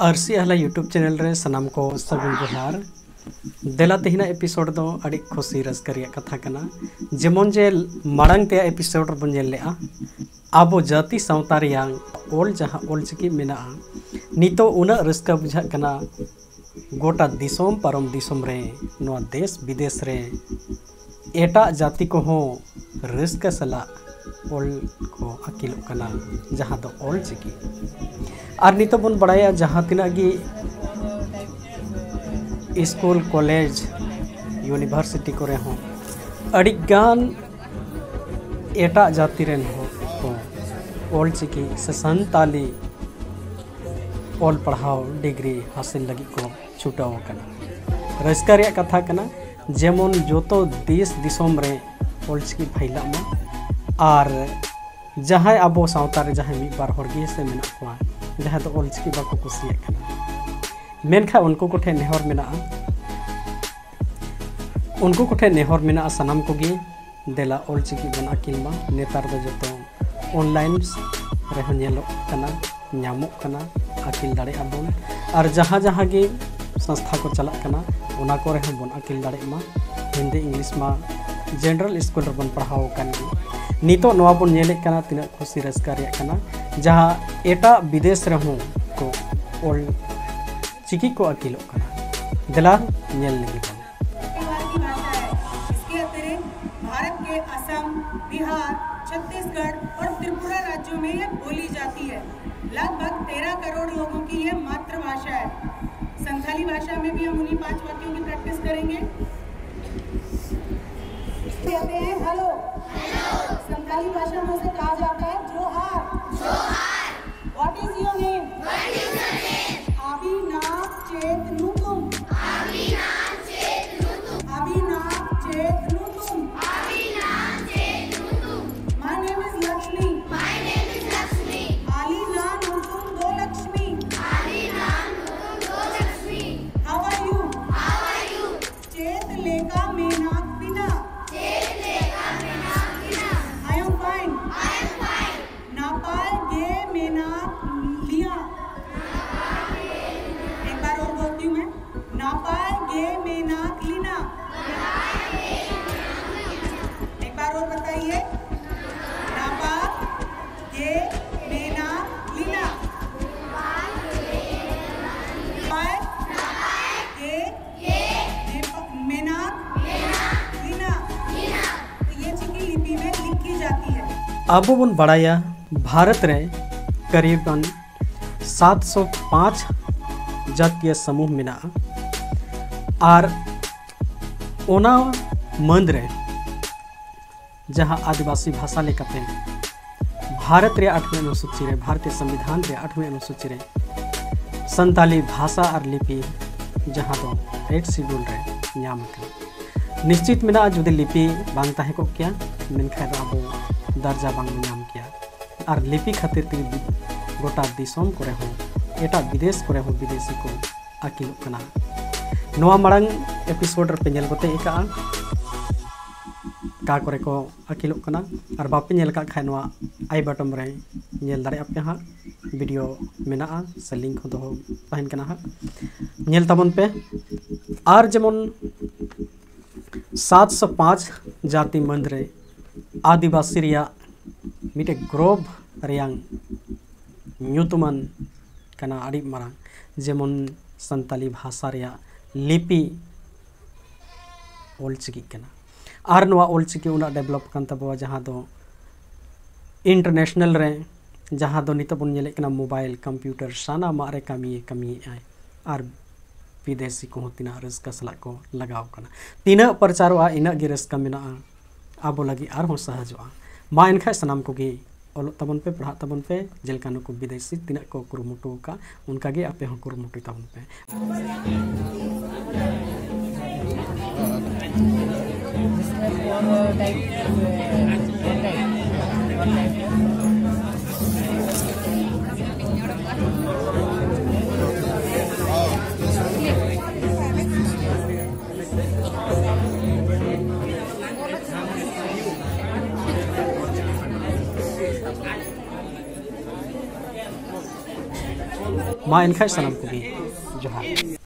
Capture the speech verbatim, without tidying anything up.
ᱟᱹᱨᱥᱤ ᱟᱦᱞᱟ YouTube channel ᱨᱮ ᱥᱟᱱᱟᱢ ᱠᱚ ᱥᱟᱹᱜᱩᱱ ᱡᱚᱦᱟᱨ᱾ ᱫᱮᱞᱟ, ᱛᱮᱦᱮᱧᱟᱜ ᱮᱯᱤᱥᱳᱰ ᱫᱚ ᱟᱹᱰᱤ ᱠᱷᱩᱥᱤ ᱨᱟᱹᱥᱠᱟᱹ ᱨᱮᱭᱟᱜ ᱠᱟᱛᱷᱟ ᱠᱟᱱᱟ᱾ ᱡᱮᱢᱚᱱ ᱡᱮ ᱢᱟᱲᱟᱝ ᱛᱮᱭᱟᱜ ᱮᱯᱤᱥᱳᱰ ᱨᱮᱵᱚᱱ ᱧᱮᱞ ᱞᱮᱜᱼᱟ, ᱟᱵᱚ ᱡᱟᱹᱛᱤ ᱥᱟᱶᱛᱟ ᱨᱮᱭᱟᱜ ᱚᱞ, ᱡᱟᱦᱟᱸ ᱚᱞᱪᱤᱠᱤ ᱢᱮᱱᱟᱜᱼᱟ, ᱱᱤᱛᱚᱜ ᱩᱱᱟᱹᱜ ᱨᱟᱹᱥᱠᱟᱹ ᱵᱩᱡᱷᱟᱹᱜ ᱠᱟᱱᱟ᱾ ᱜᱚᱴᱟ ᱫᱤᱥᱚᱢ ᱯᱟᱨᱚᱢ ᱫᱤᱥᱚᱢ ᱨᱮ, ᱱᱚᱣᱟ ᱫᱮᱥ ᱵᱤᱫᱮᱥ ᱨᱮ ᱮᱴᱟᱜ ᱡᱟᱹᱛᱤ ᱠᱚᱦᱚᱸ ᱨᱟᱹᱥᱠᱟᱹ ᱥᱟᱞᱟᱜ ᱚᱞ ᱠᱚ ᱟᱹᱠᱤᱞᱚᱜ ᱠᱟᱱᱟ, ᱡᱟᱦᱟᱸ ᱫᱚ ᱚᱞ ᱪᱤᱠᱤ᱾ ᱟᱨ ᱱᱤᱛᱚᱜ ᱵᱚᱱ ᱵᱟᱲᱟᱭᱟ, ᱡᱟᱦᱟᱸ ᱛᱤᱱᱟᱹᱜ ᱜᱮ ᱥᱠᱩᱞ, ᱠᱚᱞᱮᱡᱽ, ᱤᱭᱩᱱᱤᱵᱷᱟᱨᱥᱤᱴᱤ ᱠᱚᱨᱮ ᱦᱚᱸ ᱟᱹᱰᱤ ᱜᱟᱱ ᱮᱴᱟᱜ ᱡᱟᱹᱛᱤ ᱨᱮᱱ ᱦᱚᱲ ᱠᱚ ᱚᱞ ᱪᱤᱠᱤ ᱥᱮ ᱥᱟᱱᱛᱟᱞᱤ ᱚᱞ ᱯᱟᱲᱦᱟᱣ ᱰᱤᱜᱽᱨᱤ ᱦᱟᱥᱤᱞ ᱞᱟᱹᱜᱤᱫ ᱠᱚ ᱪᱷᱩᱴᱟᱹᱣ ᱟᱠᱟᱱᱟ᱾ ᱨᱟᱹᱥᱠᱟᱹ ᱨᱮᱭᱟᱜ ᱠᱟᱛᱷᱟ ᱠᱟᱱᱟ, ᱡᱮᱢᱚᱱ ᱡᱚᱛᱚ ᱫᱮᱥ ᱫᱤᱥᱚᱢ ᱨᱮ ᱚᱞᱪᱤᱠᱤ ᱯᱷᱟᱭᱞᱟᱜ ᱢᱟ᱾ ᱟᱨ ᱡᱟᱦᱟᱸᱭ ᱟᱵᱚ ᱥᱟᱶᱛᱟ ᱨᱮ ᱡᱟᱦᱟᱸᱭ ᱢᱤᱫ ᱵᱟᱨ ᱦᱚᱲ ᱜᱮ ᱥᱮ ᱢᱮᱱᱟᱜ ᱠᱚᱣᱟ, ᱡᱟᱦᱟᱸᱭ ᱫᱚ ᱚᱞᱪᱤᱠᱤ ᱵᱟᱠᱚ ᱠᱩᱥᱤᱭᱟᱜ ᱠᱟᱱᱟ, ᱢᱮᱱᱠᱷᱟᱱ ᱩᱱᱠᱩ ᱠᱚᱴᱷᱮᱱ ᱱᱮᱦᱚᱨ ᱢᱮᱱᱟᱜᱼᱟ, ᱩᱱᱠᱩ ᱠᱚᱴᱷᱮᱱ ᱱᱮᱦᱚᱨ ᱢᱮᱱᱟᱜᱼᱟ, ᱥᱟᱱᱟᱢ ᱠᱚᱜᱮ ᱫᱮᱞᱟ ᱚᱞᱪᱤᱠᱤ ᱵᱚᱱ ᱟᱹᱠᱤᱞ ᱢᱟ᱾ ᱱᱮᱛᱟᱨ ᱫᱚ ᱡᱚᱛᱚ ᱚᱱᱞᱟᱭᱤᱱ ᱨᱮᱦᱚᱸ ᱧᱮᱞᱚᱜ ᱠᱟᱱᱟ, ᱧᱟᱢᱚᱜ ᱠᱟᱱᱟ, ᱟᱹᱠᱤᱞ ᱫᱟᱲᱮᱭᱟᱜᱼᱟ ᱵᱚᱱ᱾ ᱟᱨ ᱡᱟᱦᱟᱸ ᱡᱟᱦᱟᱸ ᱜᱮ ᱥᱚᱝᱥᱛᱷᱟ ᱠᱚ ᱪᱟᱞᱟᱜ ᱠᱟᱱᱟ, ᱚᱱᱟ ᱠᱚᱨᱮ ᱦᱚᱸ ᱵᱚᱱ ᱟᱹᱠᱤᱞ ᱫᱟᱲᱮᱭᱟᱜ ᱢᱟ᱾ ᱦᱤᱱᱫᱤ, ᱤᱝᱞᱤᱥ ᱢᱟ ᱡᱮᱱᱟᱨᱮᱞ ᱥᱠᱩᱞ ᱨᱮᱵᱚᱱ ᱯᱟᱲᱦᱟᱣ ᱟᱠᱟᱱ ᱜᱮ᱾ ᱱᱤᱛᱚᱜ ᱱᱚᱣᱟ ᱵᱚᱱ ᱧᱮᱞᱮᱫ ᱠᱟᱱᱟ, ᱛᱤᱱᱟᱹᱜ ᱠᱷᱩᱥᱤ ᱨᱟᱹᱥᱠᱟᱹ ᱨᱮᱭᱟᱜ ᱠᱟᱱᱟ, ᱡᱟᱦᱟᱸ ᱮᱴᱟᱜ ᱵᱤᱫᱮᱥ ᱨᱮᱦᱚᱸ ᱠᱚ ᱚᱞ ᱪᱤᱠᱤ ᱠᱚ ᱟᱹᱠᱤᱞᱚᱜ ᱠᱟᱱᱟ᱾ ᱫᱮᱞᱟ ᱧᱮᱞ ᱞᱮᱜᱮ ᱵᱚᱱ᱾ की भाषा है। इसके अतिरिक्त भारत के असम, बिहार, छत्तीसगढ़ और त्रिपुरा राज्यों में ये बोली जाती है। लगभग तेरह करोड़ लोगों की ये मातृभाषा है। संथाली भाषा में भी हम उन्हीं पांच वाक्यों की प्रैक्टिस करेंगे। कहते हैं हेलो। संथाली भाषा में उसे कहा जाता है जोहार। What is your name? Abhinav Chet Nutum. Abhinav Chet Nutum. My name is Lakshmi. Ali na nutum do Lakshmi. How are you? Chet leka menak pina. I am fine. ᱟᱵᱚ ᱵᱚᱱ ᱵᱟᱲᱟᱭᱟ, ᱵᱷᱟᱨᱚᱛ ᱨᱮ ᱠᱟᱨᱤᱵᱟᱱ ᱥᱟᱛ ᱥᱚ ᱯᱟᱸᱪ ᱡᱟᱹᱛᱤᱭᱟᱹ ᱥᱟᱢᱩᱦ ᱢᱮᱱᱟᱜᱼᱟ᱾ ᱟᱨ ᱚᱱᱟ ᱢᱟᱹᱫᱽ ᱨᱮ ᱡᱟᱦᱟᱸ ᱟᱹᱫᱤᱵᱟᱹᱥᱤ ᱵᱷᱟᱥᱟ ᱞᱮᱠᱟᱛᱮ ᱵᱷᱟᱨᱚᱛ ᱨᱮᱭᱟᱜ ᱟᱴᱷᱣᱤ ᱚᱱᱩᱥᱩᱪᱤ ᱨᱮ, ᱵᱷᱟᱨᱚᱛᱤᱭᱚ ᱥᱚᱝᱵᱤᱫᱷᱟᱱ ᱨᱮᱭᱟᱜ ᱟᱴᱷᱣᱤ ᱚᱱᱩᱥᱩᱪᱤ ᱨᱮ ᱥᱟᱱᱛᱟᱞᱤ ᱵᱷᱟᱥᱟ ᱟᱨ ᱞᱤᱯᱤ, ᱡᱟᱦᱟᱸ ᱫᱚ ᱮᱭᱤᱴ ᱥᱤᱰᱩᱞ ᱨᱮ ᱧᱟᱢ ᱟᱠᱟᱱᱟ᱾ ᱱᱤᱥᱪᱤᱛ ᱢᱮᱱᱟᱜᱼᱟ, ᱡᱩᱫᱤ ᱞᱤᱯᱤ ᱵᱟᱝ ᱛᱟᱦᱮᱸ ᱠᱚᱜ ᱠᱮᱭᱟ, ᱢᱮᱱᱠᱷᱟᱱ ᱫᱚ ᱟᱵᱚ ᱫᱟᱨᱡᱟ ᱵᱟᱝ ᱵᱚᱱ ᱧᱟᱢ ᱠᱮᱭᱟ᱾ ᱟᱨ ᱞᱤᱯᱤ ᱠᱷᱟᱹᱛᱤᱨ ᱛᱮᱜᱮ ᱜᱚᱴᱟ ᱫᱤᱥᱚᱢ ᱠᱚᱨᱮ ᱦᱚᱸ, ᱮᱴᱟᱜ ᱵᱤᱫᱮᱥ ᱠᱚᱨᱮ ᱦᱚᱸ ᱵᱤᱫᱮᱥᱤ ᱠᱚ ᱟᱹᱠᱤᱞᱚᱜ ᱠᱟᱱᱟ᱾ ᱱᱚᱣᱟ ᱢᱟᱲᱟᱝ ᱮᱯᱤᱥᱳᱰ ᱨᱮᱯᱮ ᱧᱮᱞ ᱠᱚᱛᱮ ᱟᱹᱭᱠᱟᱹᱜᱼᱟ, ᱚᱠᱟ ᱠᱚᱨᱮ ᱠᱚ ᱟᱹᱠᱤᱞᱚᱜ ᱠᱟᱱᱟ᱾ ᱟᱨ ᱵᱟᱯᱮ ᱧᱮᱞ ᱟᱠᱟᱫ ᱠᱷᱟᱱ, ᱱᱚᱣᱟ ᱟᱭ ᱵᱟᱴᱚᱢ ᱨᱮ ᱧᱮᱞ ᱫᱟᱲᱮᱭᱟᱜ ᱯᱮ ᱦᱟᱸᱜ, ᱵᱷᱤᱰᱤᱭᱳ ᱢᱮᱱᱟᱜᱼᱟ ᱥᱮ ᱞᱤᱝᱠ ᱦᱚᱸ ᱫᱚᱦᱚ ᱛᱟᱦᱮᱱ ᱠᱟᱱᱟ ᱦᱟᱸᱜ, ᱧᱮᱞ ᱛᱟᱵᱚᱱ ᱯᱮ᱾ ᱟᱨ ᱡᱮᱢᱚᱱ ᱥᱟᱛ ᱥᱚ ᱯᱟᱸᱪ ᱡᱟᱹᱛᱤ ᱢᱟᱹᱫᱽ ᱨᱮ ᱟᱹᱫᱤᱵᱟᱹᱥᱤ ᱨᱮᱭᱟᱜ ᱢᱤᱫᱴᱮᱡ ᱜᱨᱚᱵᱽ ᱨᱮᱭᱟᱝ ᱧᱩᱛᱩᱢᱟᱱ ᱠᱟᱱᱟ ᱟᱹᱰᱤ ᱢᱟᱨᱟᱝ, ᱡᱮᱢᱚᱱ ᱥᱟᱱᱛᱟᱞᱤ ᱵᱷᱟᱥᱟ ᱨᱮᱭᱟᱜ ᱞᱤᱯᱤ ᱚᱞᱪᱤᱠᱤ ᱠᱟᱱᱟ᱾ ᱟᱨ ᱱᱚᱣᱟ ᱚᱞᱪᱤᱠᱤ ᱩᱱᱟᱹᱜ ᱰᱮᱵᱷᱞᱚᱯ ᱠᱟᱱ ᱛᱟᱵᱚᱣᱟ, ᱡᱟᱦᱟᱸ ᱫᱚ ᱤᱱᱴᱟᱨᱱᱮᱥᱱᱟᱞ ᱨᱮ, ᱡᱟᱦᱟᱸ ᱫᱚ ᱱᱤᱛᱚᱜ ᱵᱚᱱ ᱧᱮᱞᱮᱫ ᱠᱟᱱᱟ, ᱢᱳᱵᱟᱭᱤᱞ, ᱠᱚᱢᱯᱤᱭᱩᱴᱟᱨ, ᱥᱟᱱᱟᱢᱟᱜ ᱨᱮ ᱠᱟᱹᱢᱤᱭᱮ ᱠᱟᱹᱢᱤᱭᱮᱫᱼᱟᱭ᱾ ᱟᱨ ᱵᱤᱫᱮᱥᱤ ᱠᱚᱦᱚᱸ ᱛᱤᱱᱟᱹᱜ ᱨᱟᱹᱥᱠᱟᱹ ᱥᱟᱞᱟᱜ ᱠᱚ ᱞᱟᱜᱟᱣ ᱠᱟᱱᱟ᱾ ᱛᱤᱱᱟᱹᱜ ᱯᱨᱚᱪᱟᱨᱚᱜᱼᱟ, ᱤᱱᱟᱹᱜ ᱜᱮ ᱨᱟᱹᱥᱠᱟᱹ ᱢᱮᱱᱟᱜᱼᱟ, ᱟᱵᱚ ᱞᱟᱹᱜᱤᱫ ᱟᱨᱦᱚᱸ ᱥᱟᱦᱟᱡᱚᱜᱼᱟ᱾ ᱢᱟ ᱮᱱᱠᱷᱟᱡ ᱥᱟᱱᱟᱢ ᱠᱚᱜᱮ ᱚᱞᱚᱜ ᱛᱟᱵᱚᱱ ᱯᱮ, ᱯᱟᱲᱦᱟᱜ ᱛᱟᱵᱚᱱ ᱯᱮ, ᱡᱮᱞᱮᱠᱟ ᱱᱩᱠᱩ ᱵᱤᱫᱮᱥᱤ ᱛᱤᱱᱟᱹᱜ ᱠᱚ ᱠᱩᱨᱩᱢᱩᱴᱩ ᱟᱠᱟᱫ, ᱚᱱᱠᱟ ᱜᱮ ᱟᱯᱮ ᱦᱚᱸ ᱠᱩᱨᱩᱢᱩᱴᱩᱭ ᱛᱟᱵᱚᱱ ᱯᱮ᱾ ᱢᱟ ᱮᱱᱠᱷᱟᱡ ᱥᱟᱱᱟᱢ ᱠᱚᱜᱮ ᱡᱚᱦᱟᱨ᱾